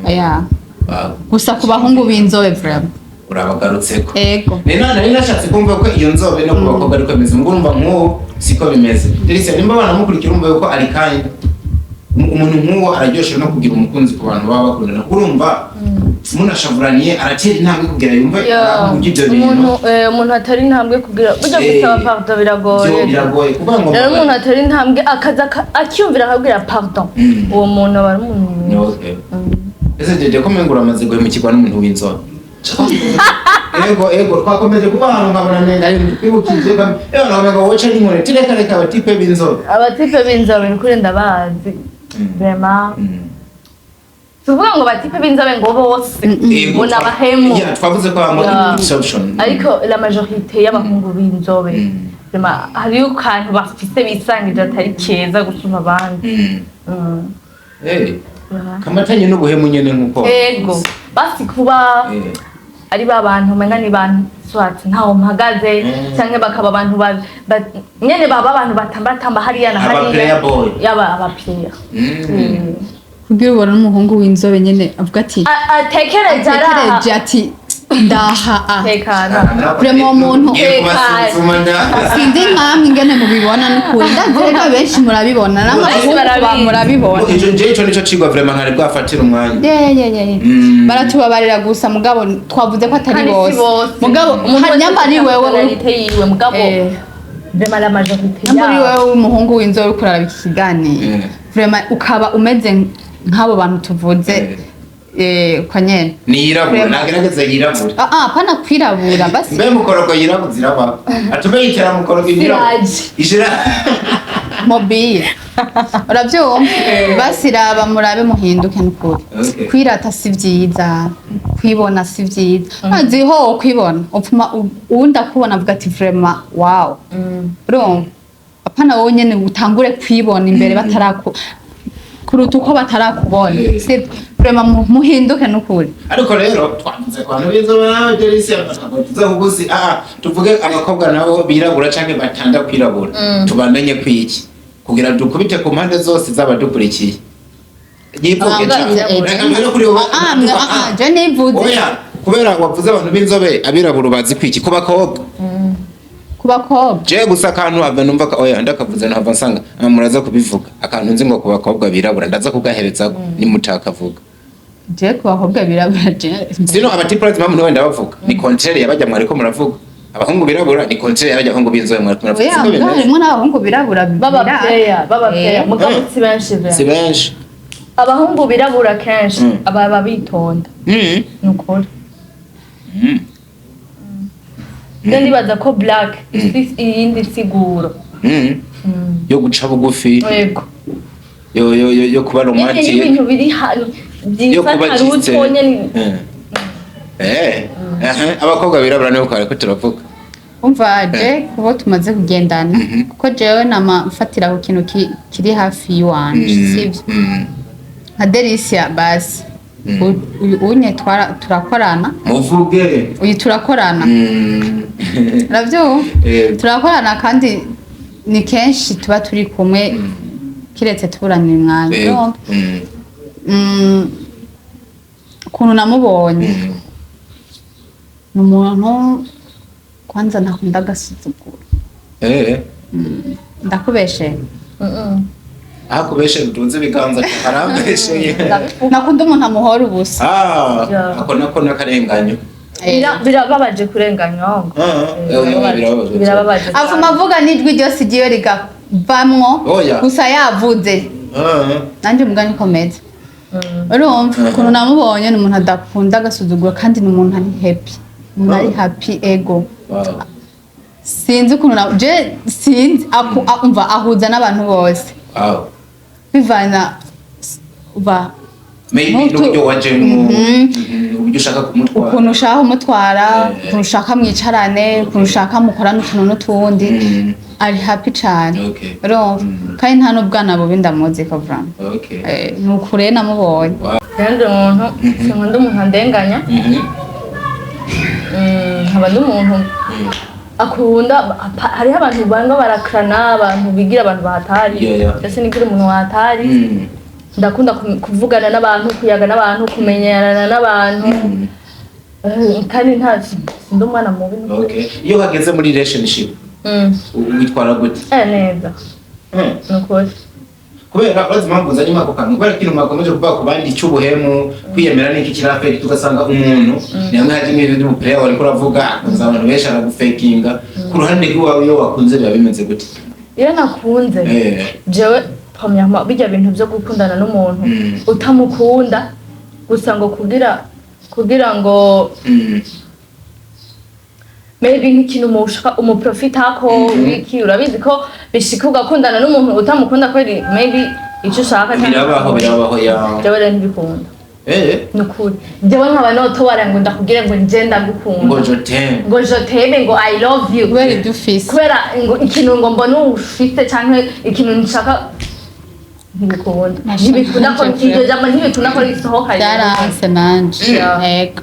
Oya. Wow. Gusa ku bahungu b'inzobe vraiment. Urabagarutseko. Ego. Ni none nari nashatse kumva ko iyo nzobe no ku bakobwa ariko bimeze, ngo urumva nk'uwo siko bimeze. Delisia, nimba banamukurikira, urumva yuko ari kind. Umuntu nk'uwo araryoshe no kugira umukunzi ku bantu baba bakundana, urumva munashavuraniye aratera intambwe kugira yumve aravuga ibyo bintu. Umuntu umuntu atari intambwe kugira burya gusaba pardon biragoye. Byo biragoye kuvuga ngo Rero umuntu atari intambwe akaza akiyumvira akabwira pardon, uwo muntu aba ari umuntu mwiza. Okay. Ese jeje ko mengo uramaze guhemukirwa n'umuntu w'inzobe? Ego, ego, twakomeje kuba ahantu nkabona nenga kwibukije ewe nkamenga woca n'inkoni tireka reka abatipe b'inzobe. Abatipe b'inzobe ni kuri ndabazi vraiment. Tuvuga ngo batipe b'inzobe ngo bose Ego, ngo ni abahemu. Yeah, twavuze ko habamo exception. Ariko la majorité y'abahungu b'inzobe vraiment hariyo akantu bafise bisangije atari keza gusumba abandi. Kamatanye n'ubuhemu nyene nkuko. Ego, basi kuba ari ba bantu umenga ni bantu swat ntaho mpagaze, canke bakaba abantu nyene baba abantu batambatamba hariya na Aba hariya. player boy. Yaba aba player. Kugira ubona n'umuhungu w'inzobe nyene avuga ati Atekereje araha. Atekereje ati ndaha a Tekana. Vraiment uwo muntu Ngiye kubasuzuma sinzi nkamwe ingene mubibona, n'ukuri ndazi ko benshi murabibona n'abahungu Barabizi. murabibona. Ico nje ico nico cigwa vraiment ntari bwafatira umwanya. Ye. Baratubabarira gusa, mugabo twavuze ko atari Kandi si bose. bose. Mugabo Umuntu wese nyamba ari afite wewe personnalité yiwe, mugabo vraiment la majorité nyamba ari yabo. wewe w'umuhungu w'inzobe uriko uraraba iki kiganiro, vraiment ukaba umeze nk'abo bantu tuvuze, kwa nyene. Ni yirabura. Vraiment. Nagerageza yirabura. Ah ah, pana kwirabura basi. Mbe mukorogo yirabura ziraba atume yicara mukorogo yirabura. Siraje. Ishira. Mobile uravyumva, basi raba murabe muhinduke nukuri. Kwirata si vyiza, kwibona si vyiza. Azi ho kwibona upfuma uwundi akubona avuga ati vraiment wow. Urumva, apana wowe nyene utangure kwibona imbere bataraku kuruta uko batarakubona. Si vraiment, muhinduke nukuri. Ariko rero twavuze ku bantu b'inzobe nawe Delisia ntabwo tuza kugusi tuvuge abakobwa nabo birabura canke batanda kwirabura, tubamenye kwiki kugira dukubite ku mpande zose z'abadukurikiye yivuge. Reka mbere kuri wowe. Ah, ah, je nivuze. Oya, kubera wavuze abantu b'inzobe, abirabura bazi kwiki ku bakobwa? Ku bakobwa. Je gusa akantu ava numva oya ndakavuze ntava nsanga muraza kubivuga, akantu nzi ngo ku bakobwa birabura ndaza kugaherezako nimutakavuga. Je ku bakobwa birabura je Sino abatipe mpamvu wenda bavuga ni contraire yabajya mwariko muravuga abahungu birabura, ni contraire yabajya abahungu b'inzobe mwariko muravuga. Oya. Siko Mugabo bimeze? harimwo n'abahungu birabura Baba player, baba player, mugabo si benshi Si vraiment. benshi. Abahungu birabura kenshi aba bitonda. Ni ukuri. Rero ndibaza ko black ifise iyindi siguro. Yo guca bugufi. Yego. Yo kuba Nyene romantic. y'ibintu biri Yo byiza kuba nka juste. ruto nyene. Aha, abakobwa birabura nibo kare ko turavuga. Umva, je kubo tumaze kugendana, kuko jewe nama mfatira ku kintu kiri hafi y'iwanje, sivyo? Nka Delisia basi, uyu unye turakorana. Muvuge. Uyu turakorana. Uravyumva? Turakorana kandi ni kenshi tuba turi kumwe, kiretse tuburanira umwanya. Urumva? Ukuntu namubonye, ni umuntu kwanza ntakunda agasuzuguro. Ndakubesheye? Aho kubeshe dutunze ibiganza arambesheye. Nakunda umuntu amuhora ubusa. Ah, Yeah. ako nako n'akarenganyo. Birababaje kurenganywa ngo. Ah, birababaje. Birababaje. Avuma avuga n'ijwi ryose ryiwe rigavamwo. Oya. Gusa yavuze nanjye umugani ukomeza. Urumva ukuntu namubonye, ni umuntu adakunda agasuzuguro kandi ni umuntu ari happy, umuntu ari happy, ego. Sinzi ukuntu je sinzi umva ahuza n'abantu bose. Bivana uva Maybe n'uburyo wajemo, uburyo ushaka kumutwara. Ukuntu ushaka kumutwara, ukuntu ushaka mwicarane, ukuntu ushaka mukorane utuntu n'utundi. Ari happy cane. Urumva, kandi nta n'ubwana bubi ndamuzi ko vraiment. Ni ukuri namubonye. Kandi umuntu sinkunda umuntu andenganya. Nkaba ndi umuntu akunda hariho abantu banga barakrana, abantu bigira abantu bahatari. Ndetse nigira umuntu wahatari. Ndakunda kuvugana n'abantu, kuyaga n'abantu, kumenyerana n'abantu. Kandi nta sindi umwana mubi n'ukuri. Okay, iyo hageze muri relationship witwara gute? Neza. Nukuri. Kubera urazi impamvu nzanye ako kantu, kubera ko ikintu mwakomeje kuvuga ku bandi cy'ubuhemu, kwiyemera n'iki kiraferi, tugasanga umuntu ni hamwe haje nk'ibintu by'umuplayer wariko uravuga, akunze abantu benshi, aragufekinga. Ku ruhande rw'iwawe, iyo wakunze biba bimeze gute? Iyo nakunze, jewe premièrement bijya bintu byo gukundana n'umuntu utamukunda gusa ngo kugira ngo maybe nk'ikintu umushaka umuprofitako iki, urabizi ko bishika ugakundana n'umuntu utamukunda kubera maybe icyo ushaka cyangwa Birabaho, birabaho ya. Jewe rero ntibikunda. Ni ukuri, jewe nkaba notobara ngo ndakubwire ngo nje ndagukunda, ngo je t'aime, ngo je t'aime, ngo I love you, Kubera ibyo ufise. Kubera ngo ikintu ngo mbona ufite canke ikintu nshaka, ntibikunda, ntibikunda ko iryo jambo, ntibikunda ko risohoka. Byaranse nanje. Yego.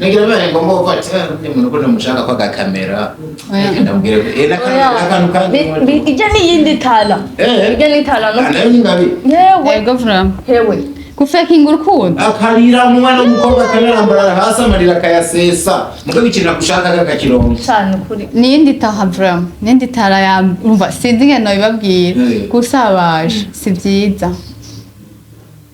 Nagira bibaye ngombwa kuvuga ati: "Eh, uyu muntu ko ndamushaka ko agakamera." Oya. Reka ndamubwire ko n'akantu kandi. Ibyo ni iyindi tala. Ibyo ni tala no Nayo ni ngabi. Yewe. Yego, vraiment. Hewe. Gufekinga urukundo. Akarira umwana w'umukobwa, akanarambara hasi, amarira akayasesa, mugabo ikintu akushaka akakironka. Cane ukuri. Niyindi taha vraiment, niyindi tara ya, umva, sinzi ingene nobibabwira. Gusabaje si byiza,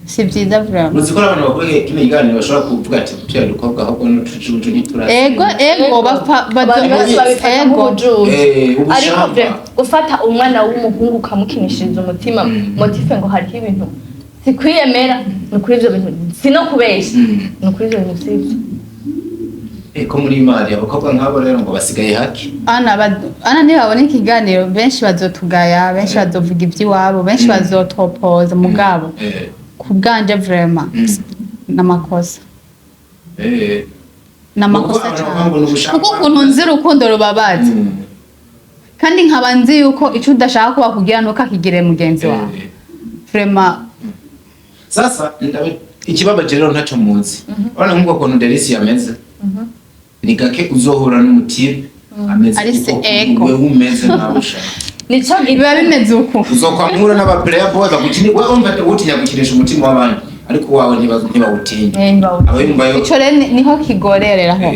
si byiza vraiment. Uzi ko abantu bakora kino kiganiro bashobora kuvuga ati: "Turiya dukobwa ahubwo n'utujuju ntiturasa." Ego, bapfa. Abantu bose babifata nk'ubujuju. Ariko Ubushamba. Gufata umwana w'umuhungu ukamukinishiriza umutima, motif ngo hariho ibintu, si kwiyemera, ni kuri ivyo bintu, si no kubeshya, ni kuri ivyo bintu sivyo. Ko muri mari abakobwa nk'abo rero ngo basigaye hake. Ana nibabona ikiganiro, benshi bazotugaya, benshi bazovuga iby'iwabo, benshi bazotopoza, mugabo ku bwanje vraiment n'amakosa, n'amakosa Kuko abantu cyane. bavuga ngo ni ubushamba. Kuko ukuntu nzi urukundo rubabaza, kandi nkaba nzi yuko icyo udashaka ko bakubwira ntukakigire mugenzi wawe, vraiment. Sasa ikibabaje rero ntacyo muzi. Urabona nk'ubwo kuntu Delisi yameze, ni gake uzohura n'umutipe ameze Ari se uko ego. wewe umeze nawe ushaka. Nico. Biba bimeze uku. Uzokwamura n'aba player boy bagukini, wewe umva utinya gukinisha umutima w'abandi, ariko wawe ntibawutinya. Ntibawutinya. Aba yumva yo. Ico rero niho kigorereraho.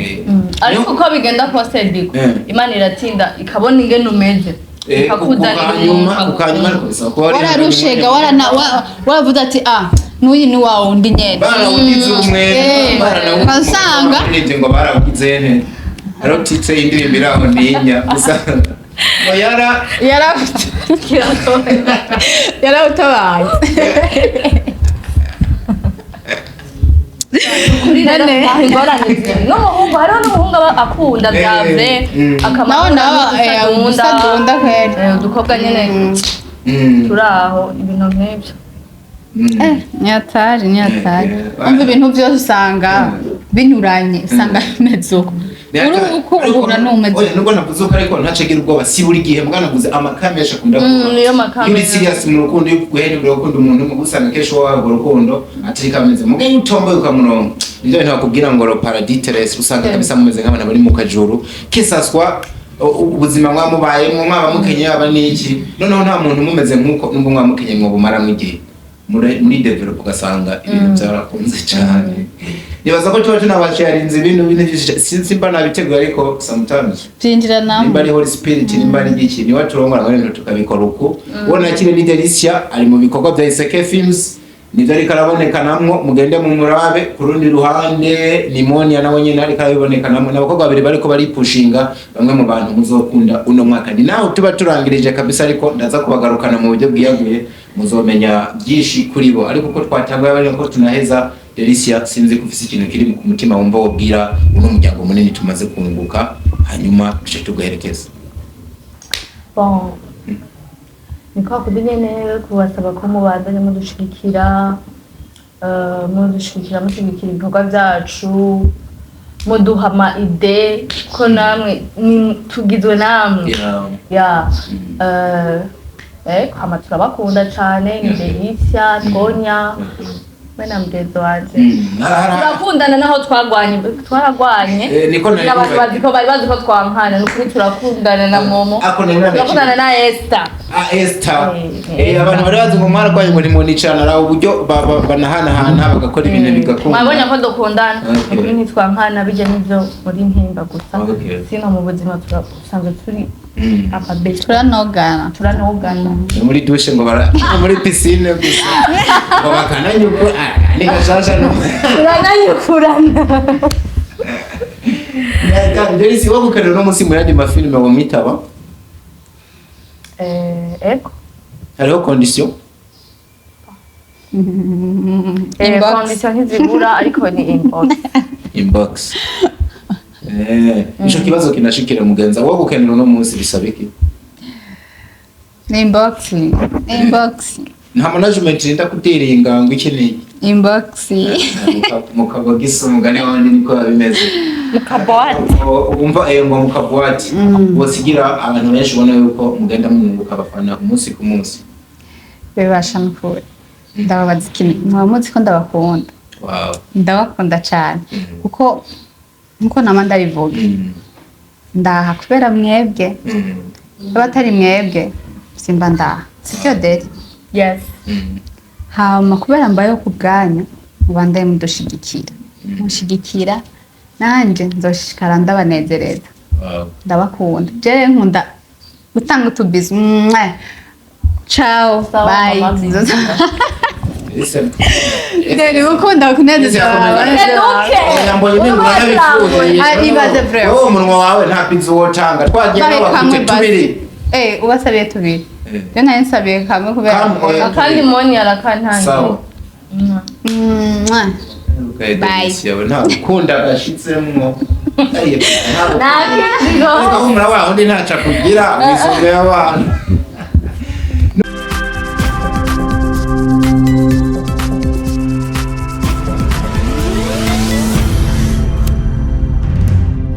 Ariko uko bigenda kose diko, Imana iratinda ikabona ingene umeze, ikakuzanira kukanyuma umuntu kukanyuma, ariko bisaba kuba wari wararushega, warana waravuze ati: "Ah, n'uyu ni wa wundi nyene." Barawugize umwe. Usanga ngo barawugize ne, hariho titre y'indirimbo iri aho ntinya gusa ngo yara Yarawutabaye. Kuri rero None. aho ingorane ziri n'umuhungu, hariho n'umuhungu aba akunda bya vrai, akamara Nawe usadunda kweri. Udukobwa nyene turi aho, ibintu nk'ibyo. Nyatari, nyatari. Umva, ibintu byose usanga binyuranye, usanga bimeze uko uri uko uhura n'umeze. Oya, nubwo navuze uko, ariko ntacagira ubwoba, si buri gihe. Mbwa navuze amakame menshi akunda kuba. Niyo makame. Iyo uri serious mu rukundo, iyo guhera imbere gukunda umuntu umwe, usanga kenshi wowe urwo rukundo atari kameze, muga iyo utomboye ukamuronka, nivyo bintu bakubwira ngo le paradis terrestre, usanga kabisa mumeze nk'abantu bari mu kajuru kisaswa ubuzima mwamubayemwo, mwaba mukenye, yaba n'iki. Noneho nta muntu mumeze nk'uko, nubwo mwamukenye mwobumaramwo igihe muri develop, ugasanga ibintu byarakunze cyane. Nibaza ko tuba tunabasharinze ibintu byinshi, sinzi mba nabiteguye, ariko sometimes Byinjiranamo. Nimba ari Holy Spirit, nimba ari igiki, niba turongora ngo ibintu tukabikora uku. Ubona kire ni Delicia, ari mu bikorwa bya Iseke Films, nivyo ariko arabonekanamwo, mugende mu murabe. Ku rundi ruhande ni Monia, nawe nyene ariko arabibonekanamwo. N'abakobwa babiri bariko baripushinga, bamwe mu bantu muzokunda uno mwaka. Ni naho tuba turangirije kabisa, ariko ndaza kubagarukana mu buryo bwiyaguye, muzomenya byinshi kuri bo. Ariko uko twatanguye bari ko tunaheza. Delicia, sinzi ko ufise ikintu kiri ku mutima wumva wobwira uno muryango munini tumaze kunguka, hanyuma duce tuguherekeza. Bon, ni kwa kundi nyene kubasaba ko mubandanya mudushigikira, mushigikira ibikorwa byacu, muduha ama idées, ko namwe tugizwe namwe. Ya, hama turabakunda cane. Ni Delicia Tonya we na mugenzi wanje. Turakundana naho twagwanye, twaragwanye. Niko nari Abantu nibagiwe. bazi ko bari bazi ko twankana, ni ukuri turakundana na Momo, Ako nari nanaciye. turakundana na Esther. Ah, Esther. Eh, Eh, abantu bari bazi ngo mwarwaye ngo ntimunicana ari uburyo banahanahana bagakora ibintu bigakunda. Mwabonye ko dukundana. Okay. Ukuri ntitwankana, bijya n'ibyo muri Mpimba gusa. Okay. Sino mu buzima turasanzwe turi ababesi. Turanogana. Turanogana. Ni muri douche ngo bara ni muri piscine gusa ngo bakananyuko, ah, ni gashasha no. Turananyukurana. Derisi wo gukorera uno munsi mu yandi mafilime wamwitaba? Ego. Hariho condition? Inbox. Condition ntizibura, ariko ni inbox. Inbox. Ico kibazo kinashikira mugenza wo gukenera uno munsi bisaba iki? Ni inbox, inbox. Nta management irinda kutiringa ngo iki n'iki? Inbox. Mukabogisi, umugani wawe niko biba bimeze. Mukaboate. Wumva ngo mukabuwate bosigira abantu benshi ubona yuko mugenda mwunguka abafana umunsi ku munsi. Bibasha nukuri ndababaza ikintu, muba muzi ko ndabakunda. Ndabakunda cyane, kuko nkuko nama ndabivuga, ndaha kubera mwebwe. Abatari mwebwe simba ndaha, sibyo Deri? Yes. Hama kubera mbayeho ku bwanyu, mubandaye mudushigikira, mushigikira nanjye nzoshishikara ndabanezereza. Ndabakunda jewe, nkunda gutanga utubizu. Mwah. Ciao. Sawa, bye. mama. Deri, ukunda kunezeza Enuke. Mbonye ibintu narabifuye. Ah, ibaze vrai. Wowe umunwa wawe nta pizza wotanga, twagiye Bahe kamwe n'abakute basi. tubiri. Ubasabiye tubiri. Rero nari nsabiye kamwe kubera Kamwe. Akandi moni arakantangiye. Sawa. Mwah. Okay, Bye. Denise, yawe nta gukunda gashitsemwo. Aye, nta Nakizigo. gahumura wa undi ntaca kugira mw'isonga y'abantu.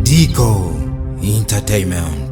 Dico Entertainment.